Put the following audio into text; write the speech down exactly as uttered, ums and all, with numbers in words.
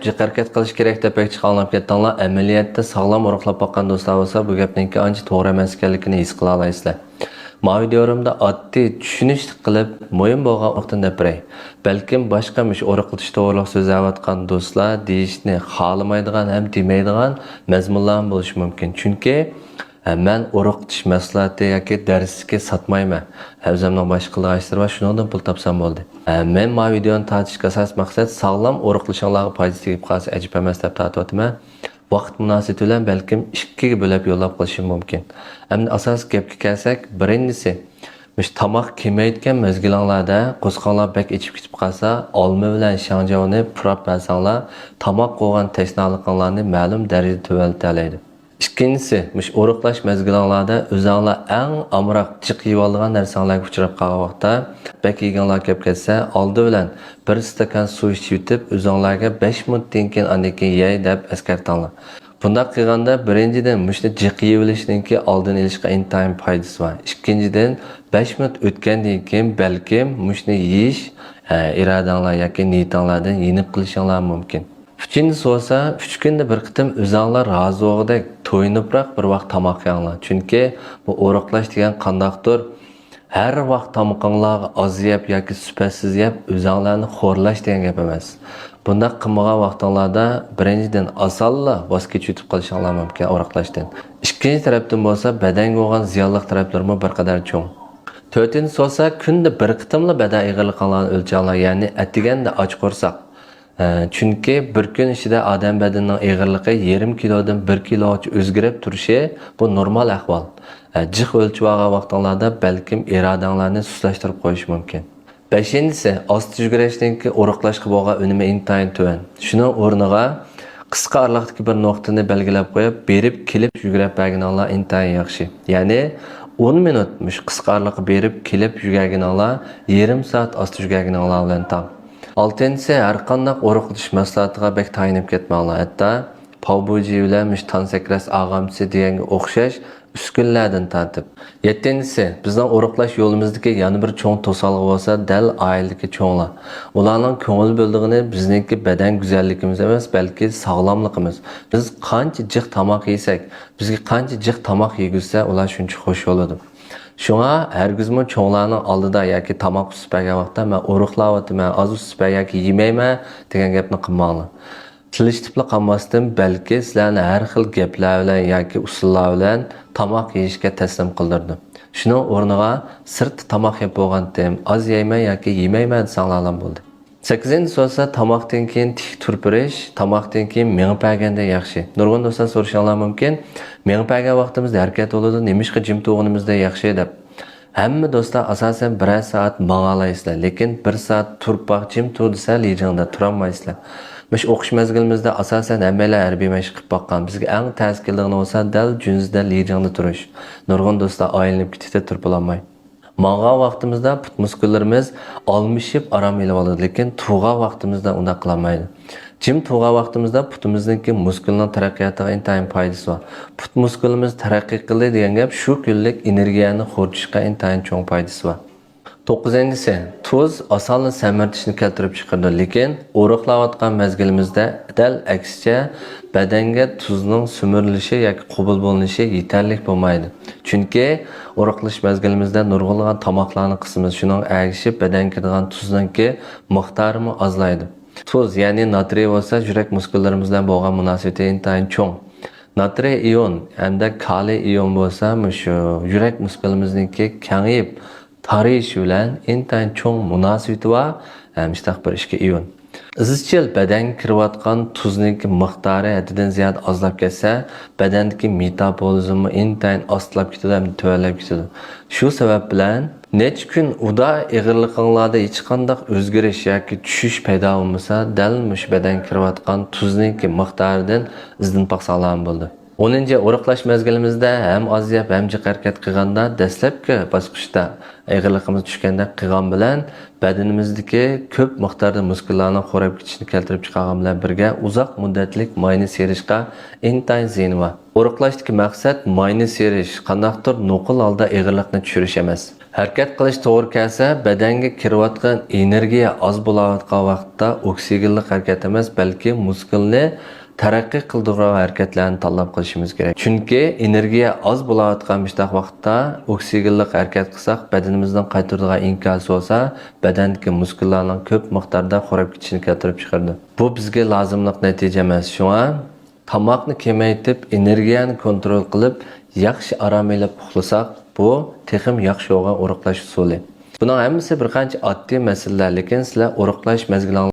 جىق ھەرىكەت قىلىش كېرەك دەپ بەك جىق ئاڭلاپ كەتتىڭلار. ئەمەلىيەتتە ساغلام ئورۇقلاپ باققان دوستلار بولسا، بۇ گەپنىڭكى ئانچە توغرا ئەمەس ئىكەنلىكىنى ھېس قىلالايسىلەر. ماۋۇ ۋىدىيولىرىمدا ئاددىي، چۈشىنىشلىك قىلىپ، مۇھىم بولغان ئورۇقتىن دەپ بېرەي. بەلكىم باشقا مۇشۇ ئورۇقلىتىش توغرۇلۇق سۆزلەۋاتقان دوستلار دېيىشنى خالىمايدىغان ھەم دېمەيدىغان مەزمۇنلارمۇ بولۇشى مۇمكىن. چۈنكى ھە، مەن ئورۇقلىتىش مەھسۇلاتى ياكى دەرسلىكى ساتمايمەن. ھە، ئۆزۈمنىڭ باشقا قىلىدىغان ئىشلىرى بار، شۇنىڭدىن پۇل تاپسام بولدى. ھە، مەن ماۋۇ ۋىدىيونى تارتىشتىكى ئاساسىي مەقسەت ساغلام ئورۇقلىشىڭلارغا پايدىسى تېگىپ قالسا ئەجەب ئەمەس دەپ تارتىۋاتىمەن. ۋاقىت مۇناسىۋىتى بىلەن بەلكىم ئىككىگە بۆلۈپ يوللاپ قويۇشۇم مۇمكىن. ئەمدى ئاساسىي گەپكە كەلسەك، بىرىنچىسى، مۇشۇ تاماق كېمەيتكەن مەزگىلىڭلاردا قورسىقىڭلار بەك ئېچىپ كېتىپ قالسا، ئالما بىلەن شاڭجاۋنى پۇراپ بەرسەڭلار، تاماق قوغان تەشنالىقىڭلارنى مەلۇم دەرىجىدە تۆۋەنلىتەلەيدۇ. ئىككىنچىسى، مۇشۇ ئورۇقلاش مەزگىلىڭلاردا ئۆزۈڭلار ئەڭ ئامراق جىق يېيىۋالىدىغان نەرسەڭلارگە ئۇچراپ قالغان ۋاقىتتا، بەك يېگۈڭلار كەپ كەتسە، ئالدى بىلەن بىر ئىستاكان سۇ ئىچىۋېتىپ، ئۆزۈڭلارگە بەش مىنۇتتىن كېيىن ئاندىن كېيىن يەي دەپ ئەسكەرتىڭلار. بۇنداق قىلغاندا، بىرىنچىدىن، مۇشۇنى جىق يېيىۋېلىشنىڭكى ئالدىنى ئېلىشقا ئىنتايىن پايدىسى بار. ئىككىنچىدىن، بەش مىنۇت ئۆتكەندىن كېيىن، بەلكىم مۇشۇنى يېيىش، ئە، ئىرادەڭلار ياكى نىيىتىڭلاردىن يېنىپ قېلىشىڭلار مۇمكىن. ئۈچىنچىسى بولسا، ئۈچ كۈندە بىر قېتىم ئۆزۈڭلار رازى بولغۇدەك تويۇنۇپراق بىر ۋاق تاماق يەڭلار. چۈنكى بۇ ئورۇقلاش دېگەن قانداقتۇر ھەر ۋاق تامىقىڭلارغا ئاز يەپ ياكى سۈپەتسىز يەپ، ئۆزۈڭلارنى خورلاش دېگەن گەپ ئەمەس. بۇنداق قىلمىغان ۋاقتىڭلاردا، بىرىنچىدىن، ئاسانلا ۋاز كېچىۋېتىپ قېلىشىڭلار مۇمكىن ئورۇقلاشتىن. ئىككىنچى تەرەپتىن بولسا، بەدەنگە بولغان زىيانلىق تەرەپلىرىمۇ بىر قەدەر چوڭ. تۆتىنچىسى بولسا، كۈندە بىر قېتىملا بەدەن ئېغىرلىقىڭلارنى ئۆلچەڭلار، يەنى ئەتىگەندە ئاچ قورساق. ئە، چۈنكى بىر كۈن ئىچىدە ئادەم بەدىنىنىڭ ئېغىرلىقى يېرىم كىلودىن بىر كىلوغىچە ئۆزگىرىپ تۇرۇشى، بۇ نورمال ئەھۋال. ئە، جىق ئۆلچىۋالغان ۋاقتىڭلاردا بەلكىم ئىرادەڭلارنى سۇسلاشتۇرۇپ قويۇشى مۇمكىن. بەشىنچىسى، ئاستا يۈگۈرۈشنىڭكى ئورۇقلاشقا بولغان ئۈنۈمى ئىنتايىن تۆۋەن. شۇنىڭ ئورنىغا قىسقا ئارىلىقتىكى بىر نۇقتىنى بەلگىلەپ قويۇپ، بېرىپ كېلىپ يۈگۈرۈپ بەرگىنىڭلار ئىنتايىن ياخشى. يەنى ئون مىنۇت مۇشۇ قىسقا ئارىلىققا بېرىپ كېلىپ يۈگۈرگىنىڭلار يېرىم سائەت ئاستا يۈگۈرگىنىڭلار بىلەن تەڭ. ئالتىنچىسى، ھەرقانداق ئورۇقلىتىش مەھسۇلاتىغا بەك تايىنىپ كەتمەڭلار. ھەتتا پاۋ بۇجى بىلەن مۇشۇ تان سەكرەش ئاغامچىسى دېگەنگە ئوخشاش ئۈسكۈنىلەردىن تارتىپ. يەتتىنچىسى، بىزنىڭ ئورۇقلاش يولىمىزدىكى يەنە بىر چوڭ توسالغۇ بولسا دەل ئائىلىدىكى چوڭلار. ئۇلارنىڭ كۆڭۈل بۆلىدىغىنى بىزنىڭكى بەدەن گۈزەللىكىمىز ئەمەس، بەلكى ساغلاملىقىمىز. بىز قانچە جىق تاماق يېسەك، بىزگە قانچە جىق تاماق يېگۈزسە، ئۇلار شۇنچە خۇش بولىدۇ. شۇڭا ھەرگىزمۇ چوڭلارنىڭ ئالدىدا ياكى تاماق ئۇسسىپ بەرگەن ۋاقىتتا، مەن ئورۇقلاۋاتىمەن، ئاز ئۇسسىپ بەر ياكى يېمەيمەن دېگەن گەپنى قىلماڭلار. تىللىشىپلا قالماستىن، بەلكى سىلەرنى ھەر خىل گەپلەر بىلەن ياكى ئۇسۇللار بىلەن تاماق يېيىشكە تەسلىم قىلدۇرىدۇ. شۇنىڭ ئورنىغا، سىرتتا تاماق يەپ بولغانتىم، ئاز يەيمەن ياكى يېمەيمەن دېسەڭلارلا بولدى. سەككىزىنچىسى بولسا، تاماقتىن كېيىن تىك تۇرۇپ بېرىش، تاماقتىن كېيىن مېڭىپ بەرگەندە ياخشى. نۇرغۇن دوستلار سورىشىڭلار مۇمكىن، مېڭىپ بەرگەن ۋاقتىمىزدا ھەرىكەت بولىدۇ، نېمىشقا جىم تۇرغىنىمىزدا ياخشى دەپ. ھەممە دوستلار ئاساسەن بىرەر سائەت ماڭالايسىلەر، لېكىن بىر سائەت تۇرۇپ باق، جىم تۇر دېسە، لىجىڭدا تۇرالمايسىلەر. مۇشۇ ئوقۇش مەزگىلىمىزدە ئاساسەن ھەممەيلەن ھەربىي مەشىق قىلىپ باققان. بىزگە ئەڭ تەس كېلىدىغىنى بولسا دەل جۈنزىدە لىجىڭدا تۇرۇش. نۇرغۇن دوستلار ئايلىنىپ كېتىدۇ تۇرۇپ بولالماي. ماڭغان ۋاقتىمىزدا پۇت مۇسكۇللىرىمىز ئالمىشىپ ئارام ئېلىۋالىدۇ، لېكىن تۇرغان ۋاقتىمىزدا ئۇنداق قىلالمايدۇ. جىم تۇرغان ۋاقتىمىزدا پۇتىمىزنىڭكى مۇسكۇلنىڭ تەرەققىياتىغا ئىنتايىن پايدىسى بار. پۇت مۇسكۇلىمىز تەرەققىي قىلدى دېگەن گەپ شۇ كۈنلۈك ئېنېرگىيەنى خورىتىشقا ئىنتايىن چوڭ پايدىسى بار. توققۇزىنچىسى، تۇز ئاسانلا سەمرىتىشنى كەلتۈرۈپ چىقىرىدۇ، لېكىن ئورۇقلاۋاتقان مەزگىلىمىزدە دەل ئەكسىچە بەدەنگە تۇزنىڭ سۈمۈرۈلۈشى ياكى قوبۇل بولۇنۇشى يېتەرلىك بولمايدۇ. چۈنكى ئورۇقلىشىش مەزگىلىمىزدە نۇرغۇنلىغان تاماقلارنى قىسىمىز، شۇنىڭغا ئەگىشىپ بەدەنگە كىرىدىغان تۇزنىڭكى مىقدارىمۇ ئازلايدۇ. تۇز، يەنى ناترىي بولسا يۈرەك مۇسكۇللىرىمىز بىلەن بولغان مۇناسىۋىتى ئىنتايىن چوڭ. ناترىي ئىيون ھەمدە كالىي ئىيون بولسا مۇشۇ يۈرەك مۇسكۇلىمىزنىڭكى كېڭىيىپ، تارىيىشى بىلەن ئىنتايىن چوڭ مۇناسىۋىتى بار، ھە، مۇشۇنداق بىر ئىككى ئىيون. ئىزچىل بەدەنگە كىرىۋاتقان تۇزنىڭكى مىقدارى ھەددىدىن زىيادە ئازلاپ كەتسە، بەدەندىكى مېتابولىزممۇ ئىنتايىن ئاستىلاپ كېتىدۇ ھەمدە تۆۋەنلەپ كېتىدۇ. شۇ سەۋەب بىلەن نەچچە كۈن ئۇدا ئېغىرلىقىڭلاردا ھېچقانداق ئۆزگىرىش ياكى چۈشۈش پەيدا بولمىسا، دەل مۇشۇ بەدەنگە كىرىۋاتقان تۇزنىڭكى مىقدارىدىن ئىزدىنىپ باقساڭلارمۇ بولىدۇ. ئونىنچى، ئورۇقلاش مەزگىلىمىزدە ھەم ئاز يەپ، ھەم جىق ھەرىكەت قىلغاندا، دەسلەپكى باسقۇچتا ئېغىرلىقىمىز چۈشكەندەك قىلغان بىلەن، بەدىنىمىزدىكى كۆپ مىقداردا مۇسكۇللارنىڭ خوراپ كېتىشىنى كەلتۈرۈپ چىقارغان بىلەن بىرگە، ئۇزاق مۇددەتلىك ماينۇس يېرىشقا ئىنتايىن زىيىنى بار. ئورۇقلاشتىكى مەقسەت ماينۇس يېرىش، قانداقتۇر نوقۇل ھالدا ئېغىرلىقنى چۈشۈرۈش ئەمەس. ھەرىكەت قىلىش توغرا كەلسە، بەدەنگە كىرىۋاتقان ئېنېرگىيە ئاز بولاۋاتقان ۋاقىتتا ئوكسىگېنلىق ھەرىكەت ئەمەس، بەلكى مۇسكۇلنى تەرەققىي قىلدۇرغان ھەرىكەتلەرنى تاللاپ قىلىشىمىز كېرەك. چۈنكى ئېنېرگىيە ئاز بولاۋاتقان مۇشتاق ۋاقىتتا ئوكسىگېنلىق ھەرىكەت قىلساق، بەدىنىمىزنىڭ قايتۇرىدىغان ئىنكاسى بولسا، بەدەندىكى مۇسكۇللارنىڭ كۆپ مىقداردا خوراپ كېتىشىنى كەلتۈرۈپ چىقىرىدۇ. بۇ بىزگە لازىملىق نەتىجە ئەمەس. شۇڭا تاماقنى كېمەيتىپ، ئېنېرگىيەنى كونترول قىلىپ، ياخشى ئارام ئېلىپ ئۇخلىساق، بۇ تېخىمۇ ياخشى يولغا ئورۇقلاش ئۇسۇلى. بۇنىڭ ھەممىسى بىر قانچە ئاددىي مەسىلىلەر، لېكىن سىلەر ئورۇقلاش مەزگىلىڭلار